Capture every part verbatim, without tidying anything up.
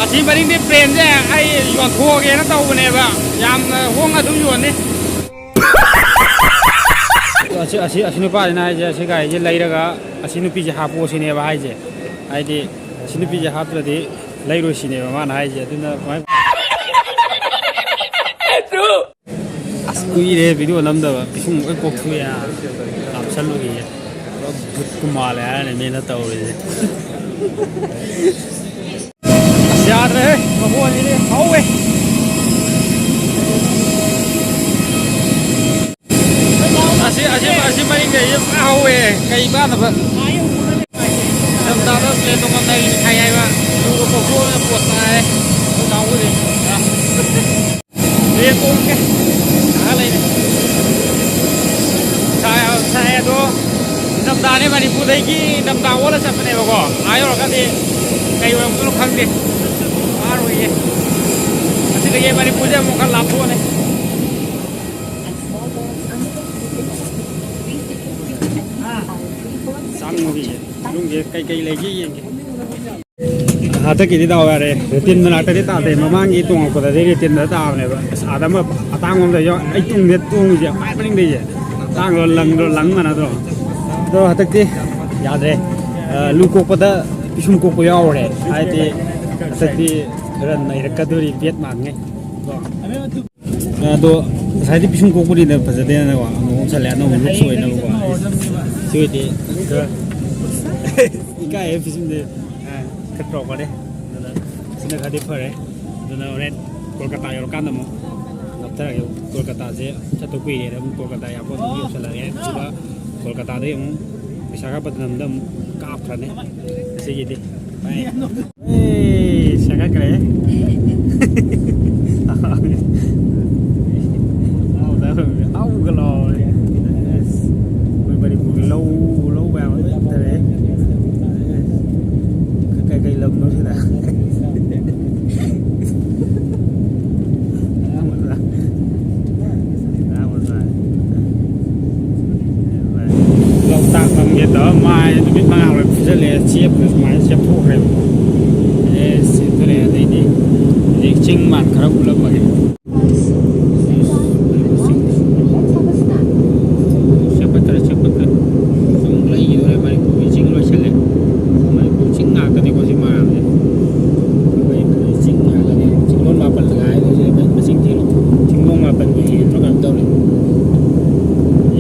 ꯑꯁꯤ ꯃꯅꯤꯡꯗꯤ ꯄ꯭ꯔꯦꯝꯁꯦ ꯑꯩ ꯌꯣꯟꯊꯣꯛꯑꯒꯦꯅ ꯇꯧꯕꯅꯦꯕ, ꯌꯥꯝꯅ ꯍꯣꯡꯅ ꯑꯗꯨꯝ ꯌꯣꯟꯅꯤ꯫ ꯑꯁꯤ, ꯑꯁꯤ, ꯑꯁꯤ ꯅꯨꯄꯥꯁꯤꯅ ꯍꯥꯏꯁꯦ, ꯑꯁꯤ ꯒꯥꯔꯤꯁꯦ ꯂꯩꯔꯒ ꯑꯁꯤ ꯅꯨꯄꯤꯁꯦ ꯍꯥꯞꯄꯣ ꯁꯤꯅꯦꯕ ꯍꯥꯏꯁꯦ꯫ ꯍꯥꯏꯗꯤ ꯑꯁꯤ ꯅꯨꯄꯤꯁꯦ ꯍꯥꯞꯇ꯭ꯔꯗꯤ ꯂꯩꯔꯣꯏ ꯁꯤꯅꯦꯕ ꯃꯥꯅ ꯍꯥꯏꯁꯦ꯫ ꯑꯗꯨꯅ ꯀꯃꯥꯏ-, ꯑꯁ, ꯀꯨꯏꯔꯦ ꯚꯤꯗꯤꯑꯣ ꯅꯝꯗꯕ꯫ ꯄꯤꯁꯨꯝ ꯂꯣꯏ ꯀꯣꯛꯊꯣꯛꯑꯦ꯫ ꯂꯥꯝꯁꯜꯂꯨꯏꯌꯦ꯫ ꯄꯨꯔꯥ ꯚꯨꯠꯀ ꯃꯥꯜꯂꯦ ꯍꯥꯏꯔꯅꯤ ꯃꯤꯅ ꯇꯧꯔꯤꯁꯦ꯫ ꯑꯁ, ꯌꯥꯗ꯭ꯔꯦꯍꯦ꯫ ꯃꯈꯣꯟꯁꯤꯗꯤ ꯍꯧꯋꯦ꯫ ꯑꯁꯤ, ꯑꯁꯤ, ꯑꯁꯤ ꯃꯅꯤꯡꯗ ꯑꯩꯁꯦ ꯄꯨꯔꯥ ꯍꯧꯋꯦ꯫ ꯀꯩ ꯀꯥꯟꯅꯕ? ꯅꯤꯡꯊꯝꯊꯥꯗ ꯄ꯭ꯂꯦꯟ ꯇꯣꯡꯉꯝꯗꯥꯏꯒꯤ ꯃꯤꯊꯥꯏ ꯍꯥꯏꯕ꯫ ꯑꯗꯨꯒ ꯀꯣꯀꯣꯅ ꯄꯣꯠ ꯇꯥꯔꯦ꯫ ꯑꯩꯈꯣꯏ ꯀꯥꯡꯕꯨꯁꯦ꯫ ꯄ꯭ꯂꯦꯟ ꯇꯣꯡꯉꯦ꯫ ꯉꯥꯏꯍꯥꯛ ꯂꯩꯔꯦ꯫ ꯁꯥꯏ, ꯁꯥꯏ ꯑꯗꯣ꯫ ꯅꯤꯡꯊꯝꯊꯥꯅꯦ, ꯃꯅꯤꯄꯨꯔꯗꯒꯤ ꯅꯤꯡꯊꯝꯊꯥ ꯑꯣꯜꯂ ꯆꯠꯄꯅꯦꯕꯀꯣ꯫ ꯑꯥ ꯌꯧꯔꯒꯗꯤ ꯀꯩ ꯑꯣꯏꯔꯝꯗꯣꯏꯅꯣ ꯈꯪꯗꯦ꯫ ꯋꯥꯔꯣꯏꯌꯦ꯫ ꯑꯁꯤꯗꯒꯤ ꯃꯅꯤꯄꯨꯔꯁꯦ ꯑꯃꯨꯛ ꯈꯔ ꯂꯥꯞꯊꯣꯛꯑꯅꯤ꯫ ꯆꯥꯛ ꯃꯨꯔꯤꯌꯦ꯫ ꯃꯅꯨꯡꯁꯦ ꯀꯩꯀꯩ ꯂꯩꯒꯦ ꯌꯦꯡꯒꯦ꯫ ꯍꯟꯗꯛꯀꯤꯗꯤ ꯗꯥꯎ ꯌꯥꯔꯦ꯫ ꯔꯦꯇꯤꯟ ꯃꯅꯥꯛꯇꯗꯤ ꯇꯥꯗꯦ꯫ ꯃꯃꯥꯡꯒꯤ ꯇꯣꯡꯉꯛꯄꯗꯗꯤ ꯔꯦꯇꯤꯟꯗ ꯇꯥꯕꯅꯦꯕ꯫ ꯑꯁ, ꯑꯥꯗ ꯑꯃ ꯑꯇꯥꯡꯕ ꯑꯃ ꯂꯩ꯫ ꯑꯩ ꯇꯨꯡꯗ ꯇꯣꯡꯉꯤꯁꯦ ꯈ꯭ꯋꯥꯏ ꯃꯅꯤꯡꯗꯩꯁꯦ꯫ ꯑꯇꯥꯡꯕ ꯂꯪꯗꯣ ꯂꯪ ꯃꯥꯟꯅꯗ꯭ꯔꯣ? ꯑꯗꯣ ꯍꯟꯗꯛꯇꯤ ꯌꯥꯗ꯭ꯔꯦ꯫ ꯑ, ꯂꯨ ꯀꯣꯛꯄꯗ ꯄꯤꯁꯨꯝ ꯀꯣꯛꯄ ꯌꯥꯎꯔꯦ꯫ ꯍꯥꯏꯗꯤ ꯍꯟꯗꯛꯇꯤ ꯈꯔ ꯅꯩꯔꯛꯀꯗꯣꯔꯤ ꯕꯦꯠ ꯃꯥꯡꯉꯦ꯫ ꯑꯗꯣ ꯉꯁꯥꯏꯗꯤ ꯄꯤꯁꯨꯝ ꯀꯣꯛꯄꯅꯤꯅ ꯐꯖꯗꯦꯅꯀꯣ, ꯑꯃꯨꯛ ꯎꯞꯁꯜꯂꯦ, ꯑꯅꯧꯕ ꯂꯨꯛꯁ ꯑꯣꯏꯅꯕꯀꯣ꯫ ꯁꯤ ꯑꯣꯏꯗꯤ ꯈꯔ ꯏꯀꯥꯏꯌꯦ ꯄꯤꯁꯨꯝꯗꯤ꯫ ꯑ, ꯈꯔ ꯇꯧꯔꯛꯄꯅꯦ꯫ ꯑꯗꯨꯅ ꯁꯤꯅ ꯈꯔꯗꯤ ꯐꯔꯦ꯫ ꯑꯗꯨꯅ ꯍꯣꯔꯦꯟ ꯀꯣꯜꯀꯇꯥ ꯌꯧꯔꯀꯥꯟꯗ ꯑꯃꯨꯛ ꯅꯞꯊꯔꯒꯦ꯫ ꯀꯣꯜꯀꯇꯥꯁꯦ ꯆꯠꯇ ꯀꯨꯏꯔꯦꯅ ꯑꯃꯨꯛ ꯀꯣꯜꯀꯇꯥ ꯌꯧꯔꯀꯥꯟꯗ ꯑꯃꯨꯛ ꯌꯧꯁꯜꯂꯛꯑꯒꯦ꯫ ꯑꯗꯨꯒ ꯀꯣꯜꯀꯇꯥꯗꯒꯤ ꯑꯃꯨꯛ ꯕꯤꯁꯥꯈꯥꯄꯠꯅꯝꯗ ꯑꯃꯨꯛ ꯀꯥꯞꯈ꯭ꯔꯅꯤ ꯉꯁꯤꯒꯤꯗꯤ꯫ ꯕꯥꯏ꯫ ꯑꯦ, ꯁꯦꯒꯥꯏꯈ꯭ꯔꯦ꯫ ꯍꯥꯎꯒ ꯂꯥꯎꯔꯦ꯫ ꯑꯁ, ꯑꯩꯈꯣꯏ ꯃꯅꯤꯄꯨꯔꯒꯤ ꯂꯧ, ꯂꯧ ꯃꯌꯥꯝ ꯑꯃ ꯆꯠꯊꯔꯦ꯫ ꯀꯩ, ꯀꯩ ꯂꯝꯅꯣ ꯁꯤꯗ? ꯂꯣꯛꯇꯥꯛ ꯂꯝꯒꯦ ꯇꯧꯔ ꯃꯥꯏ ꯅꯨꯃꯤꯠ ꯃꯉꯥ ꯂꯣꯏ ꯐꯨꯖꯜꯂꯛꯑꯦ, ꯆꯦꯞꯄ ꯁꯨꯃꯥꯏꯅ ꯆꯦꯞꯊꯣꯛꯈ꯭ꯔꯦꯕ꯫ ꯑꯦ, ꯆꯦꯞꯊꯔꯛꯑꯦ꯫ ꯎꯠꯂꯝꯃꯒꯦ꯫ ꯆꯦꯛꯄꯠꯇꯔꯦ, ꯆꯦꯛꯄꯠꯇꯔꯦ꯫ ꯆꯤꯡ ꯂꯩꯈꯤꯗꯣꯔꯦ, ꯃꯅꯤꯄꯨꯔꯒꯤ ꯆꯤꯡ ꯂꯣꯏꯁꯤꯜꯂꯦ꯫ ꯃꯅꯤꯄꯨꯔ ꯆꯤꯡ ꯉꯥꯛꯇꯅꯤꯀꯣ ꯁꯤ ꯃꯌꯥꯝꯁꯦ꯫ ꯑꯩꯈꯣꯏ ꯆꯤꯡ ꯉꯥꯛꯇꯅꯦ꯫ ꯆꯤꯡꯂꯣꯟ ꯃꯥꯄꯜ ꯂꯒꯥꯏ ꯂꯩꯁꯦ꯫ ꯃꯁꯤꯡ ꯊꯤꯔꯣ꯫ ꯆꯤꯡꯂꯣꯟ ꯃꯥꯄꯜꯕꯨ ꯍꯦꯟꯕ꯭ꯔꯥ ꯀꯩꯅꯣꯝ ꯇꯧꯔꯦ꯫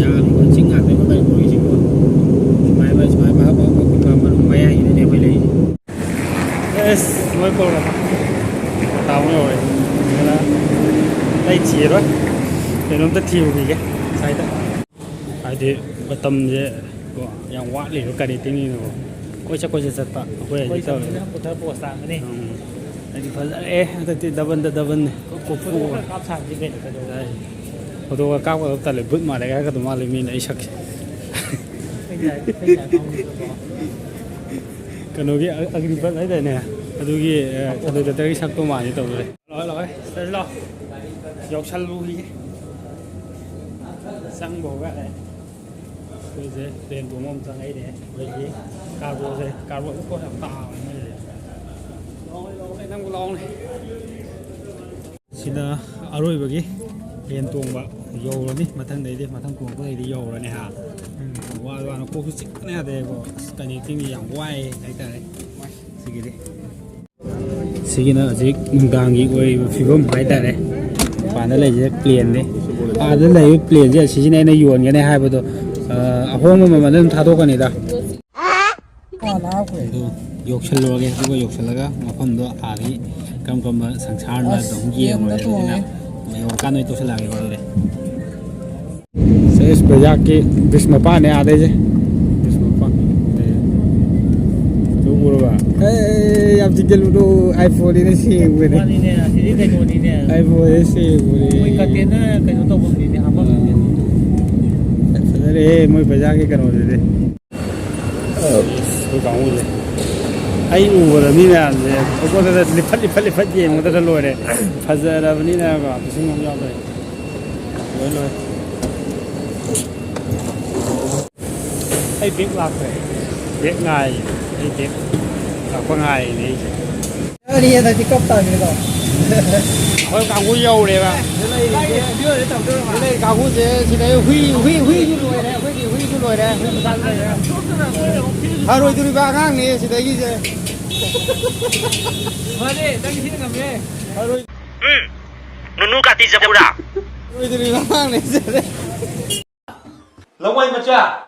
ꯌꯥꯝꯃꯤꯀꯣ, ꯆꯤꯡ ꯉꯥꯛꯇꯅꯦ ꯃꯅꯤꯄꯨꯔꯒꯤ ꯆꯤꯡꯂꯣꯟ꯫ ꯁꯨꯃꯥꯏꯅ, ꯁꯨꯃꯥꯏꯅ ꯃꯐꯝ ꯑꯃ ꯃꯅꯨꯡ ꯃꯌꯥꯏꯒꯤꯗꯅꯦ ꯑꯩꯈꯣꯏ ꯂꯩꯔꯤꯁꯦ꯫ ꯑꯦꯁ, ꯃꯣꯏ ꯀꯣꯜꯀꯇꯥ ꯇꯥꯎꯟ ꯌꯧꯔꯦ꯫ ꯑꯗꯨꯅ ꯑꯩ ꯊꯤꯔꯣꯏ, ꯀꯩꯅꯣꯝꯇ ꯊꯤꯔꯨꯈꯤꯒꯦ ꯉꯁꯥꯏꯗ꯫ ꯍꯥꯏꯗꯤ ꯃꯇꯝꯁꯦ ꯀꯣ ꯌꯥꯝ ꯋꯥꯠꯂꯤꯕ ꯀꯔꯤ ꯇꯤꯡꯉꯤꯅꯣ? ꯀꯣꯏ ꯆꯠ ꯀꯣꯏ ꯆꯠ ꯆꯠꯄ ꯑꯩꯈꯣꯏ ꯍꯧꯖꯤꯛ ꯇꯧꯔꯤ꯫ ꯆꯠꯄꯅꯤꯅ ꯄꯨꯊꯔ ꯄꯣꯁ ꯇꯥꯔꯝꯒꯅꯤ꯫ ꯎꯝ꯫ ꯑꯩꯗꯤ ꯐꯖꯔꯦ ꯍꯟꯗꯛꯇꯤ ꯗꯕꯟꯗ ꯗꯕꯟꯅꯦ꯫ ꯀꯣ-, ꯀꯣ-, ꯐꯣꯇꯣ ꯈꯔ ꯀꯥꯞ ꯁꯥꯍꯟꯁꯤ ꯀꯩꯅꯣ ꯀꯩꯗꯧꯔꯒꯦ? ꯌꯥꯏ꯫ ꯐꯣꯇꯣꯒ ꯀꯥꯞꯀꯗꯕ ꯇꯜꯂꯦ, ꯕꯨꯠ ꯃꯥꯜꯂꯦ ꯍꯥꯏꯔꯛꯀꯗꯧ ꯃꯥꯜꯂꯦ ꯃꯤꯅ ꯑꯩ ꯁꯛꯁꯦ꯫ ꯑꯩꯈꯣꯏꯅ, ꯑꯩꯈꯣꯏꯅ ꯀꯩꯅꯣꯒꯤ ꯑ-, ꯑꯒꯅꯤꯄꯠ ꯍꯥꯏꯗꯥꯏꯅꯦ? ꯑꯗꯨꯒꯤ, ꯑ, ꯊꯥꯗꯣꯏ ꯗꯥꯛꯇꯔꯒꯤ ꯁꯛꯇꯣ ꯃꯥꯜꯂꯦ ꯇꯧꯗꯣꯔꯦ꯫ ꯂꯥꯛꯑꯣ, ꯂꯥꯛꯑꯣ, ꯁꯤꯗ ꯂꯥꯛꯑꯣ꯫ ꯌꯧꯁꯜꯂꯨꯈꯤꯒꯦ꯫ ꯆꯪꯕ ꯍꯧꯔꯛꯑꯦ꯫ ꯑꯩꯈꯣꯏꯁꯦ ꯄ꯭ꯂꯦꯟ ꯇꯣꯡꯕ ꯑꯃ ꯆꯪꯉꯛꯏꯅꯦ꯫ ꯑꯩꯈꯣꯏꯒꯤ ꯀꯥꯔꯒꯣꯁꯦ, ꯀꯥꯔꯒꯣ ꯏꯀꯣ ꯌꯥꯝ ꯇꯥꯕꯅꯦ ꯃꯣꯏꯁꯦ꯫ ꯂꯥꯛꯑꯣꯅꯦ, ꯂꯥꯛꯑꯣꯅꯦ, ꯅꯪꯕꯨ ꯂꯥꯛꯑꯣꯅꯦ꯫ ꯁꯤꯅ ꯑꯔꯣꯏꯕꯒꯤ ꯄ꯭ꯂꯦꯟ ꯇꯣꯡꯕ ꯌꯧꯔꯅꯤ꯫ ꯃꯊꯪꯗꯩꯗꯤ, ꯃꯊꯪ ꯇꯣꯡꯉꯛꯄꯗꯩꯗꯤ ꯌꯧꯔꯅꯤ ꯍꯥ꯫ ꯎꯝ꯫ ꯋꯥ-, ꯋꯥꯅ ꯀꯣꯛꯁꯨ ꯆꯤꯛꯄꯅ ꯌꯥꯗꯦꯀꯣ꯫ ꯑꯁ, ꯀꯅꯦꯛꯇꯤꯡꯗꯤ ꯌꯥꯝ ꯋꯥꯏ ꯍꯥꯏꯇꯥꯔꯦ꯫ ꯁꯤꯒꯤꯗꯤ꯫ ꯁꯤꯒꯤꯅ ꯍꯧꯖꯤꯛ ꯅꯨꯡꯗꯥꯡꯒꯤ ꯑꯣꯏꯔꯤꯕ ꯐꯤꯕꯝ ꯍꯥꯏꯇꯥꯔꯦ꯫ ꯃꯄꯥꯟꯗ ꯂꯩꯔꯤꯁꯦ ꯄ꯭ꯂꯦꯟꯅꯤ꯫ ꯑꯥꯗ ꯂꯩꯔꯤꯕ ꯄ꯭ꯂꯦꯟꯁꯦ ꯑꯁꯤꯁꯤꯅ ꯑꯩꯅ ꯌꯣꯟꯒꯅꯤ ꯍꯥꯏꯕꯗꯣ, ꯑ, ꯑꯍꯣꯡꯕ ꯃꯃꯜꯗ ꯑꯗꯨꯝ ꯊꯥꯗꯣꯛꯀꯅꯤꯗ꯫ ꯑꯗꯨ ꯌꯧꯁꯜꯂꯨꯔꯒꯦ, ꯑꯗꯨꯒ ꯌꯧꯁꯜꯂꯒ ꯃꯐꯝꯗꯣ ꯑꯥꯒꯤ ꯀꯔꯝ ꯀꯔꯝꯕ ꯁꯪꯁꯥꯔꯅ ꯑꯁ, ꯑꯗꯨꯝ ꯌꯦꯡꯉꯨꯔꯦ꯫ ꯌꯦꯡꯕ ꯑꯗꯨꯅ ꯇꯣꯡꯉꯦ꯫ ꯌꯧꯔꯀꯥꯟꯗ ꯑꯣꯏꯅ ꯇꯧꯁꯜꯂꯛꯑꯒꯦ ꯑꯗꯨꯗꯤ꯫ ꯁꯦ, ꯏꯁ ꯕꯖꯥꯔꯒꯤ ꯕ꯭ꯔꯤꯖ ꯃꯄꯥꯟꯅꯦ ꯑꯥꯗꯩꯁꯦ꯫ ꯕ꯭ꯔꯤꯖ ꯃꯄꯥꯟ꯫ ꯑꯗꯨ ꯎꯔꯕ? ꯑꯦ, ꯌꯥꯝ ꯆꯤꯛꯁꯜꯂꯨꯅꯨ, iPhone ꯅꯤꯅ ꯁꯦꯡꯕꯅꯦ꯫ ꯃꯥꯅꯤꯅꯦ, ꯑꯁꯤꯗꯤ ꯀꯩꯅꯣꯅꯤꯅꯦ꯫ iPhone ꯁꯦꯡꯕꯅꯦ꯫ ꯃꯣꯏ container ꯀꯩꯅꯣ ꯇꯧꯐꯝꯅꯤꯅꯦ, ꯍꯥꯞꯐꯝꯅꯤꯅꯦ꯫ ꯐꯖꯔꯦꯍꯦ, ꯃꯣꯏ ꯕꯖꯥꯔꯒꯤ ꯀꯩꯅꯣꯗꯨꯗꯤ꯫ ꯑꯩꯈꯣꯏ ꯀꯥꯡꯕꯨꯁꯦ꯫ ꯑꯩ ꯎꯕꯗ ꯃꯤ ꯃꯌꯥꯝꯁꯦ ꯑꯩꯉꯣꯟꯗ ꯂꯤꯐꯠ, ꯂꯤꯐꯠ, ꯂꯤꯐꯠ ꯌꯦꯡꯕꯗꯒ ꯂꯣꯏꯔꯦ꯫ ꯐꯖꯔꯕꯅꯤꯅ ꯀꯣ, ꯄꯤꯁꯨꯝ ꯑꯃ ꯌꯥꯎꯗ꯭ꯔꯦ꯫ ꯂꯣꯏ ꯂꯣꯏ꯫ ꯑꯩ ꯕꯦꯛ ꯂꯥꯛꯇ꯭ꯔꯦ꯫ ꯕꯦꯛ ꯉꯥꯏ꯫ ꯑꯩ ꯕꯦꯛ ꯂꯥꯛꯄ ꯉꯥꯏꯔꯤꯅꯦ ꯑꯩꯁꯦ꯫ ꯌꯥꯔꯤ ꯍꯟꯗꯛꯇꯤ ꯀꯞ ꯇꯥꯔꯦꯗꯣ꯫ ꯑꯩꯈꯣꯏ ꯀꯥꯡꯕꯨ ꯌꯧꯔꯦꯕ꯫ ꯁꯤꯗ ꯂꯩꯔꯤꯁꯦ, ꯁꯤꯗ ꯂꯩꯔꯤ ꯀꯥꯡꯕꯨꯁꯦ, ꯁꯤꯗꯩ ꯍꯨꯏ, ꯍꯨꯏ, ꯍꯨꯏꯁꯨ ꯂꯣꯏꯔꯦ, ꯑꯩꯈꯣꯏꯒꯤ ꯍꯨꯏꯁꯨ ꯂꯣꯏꯔꯦ, ꯍꯨꯏ ꯃꯆꯥꯁꯨ ꯂꯩꯔꯦ꯫ ꯐꯔꯣꯏꯗꯣꯔꯤꯕ ꯑꯉꯥꯡꯅꯦ ꯁꯤꯗꯒꯤꯁꯦ꯫ ꯃꯥꯅꯦ, ꯅꯪ ꯁꯤꯅ ꯉꯝꯃꯦ꯫ ꯐꯔꯣꯏ-, ꯎꯝ, ꯅꯨꯅꯨ ꯀꯥꯇꯤ ꯆꯠꯄ꯭ꯔꯥ? ꯐꯔꯣꯏꯗꯣꯔꯤꯕ ꯑꯉꯥꯡꯅꯦ ꯁꯤꯗ꯫ ꯂꯋꯥꯏ ꯃꯆꯥ꯫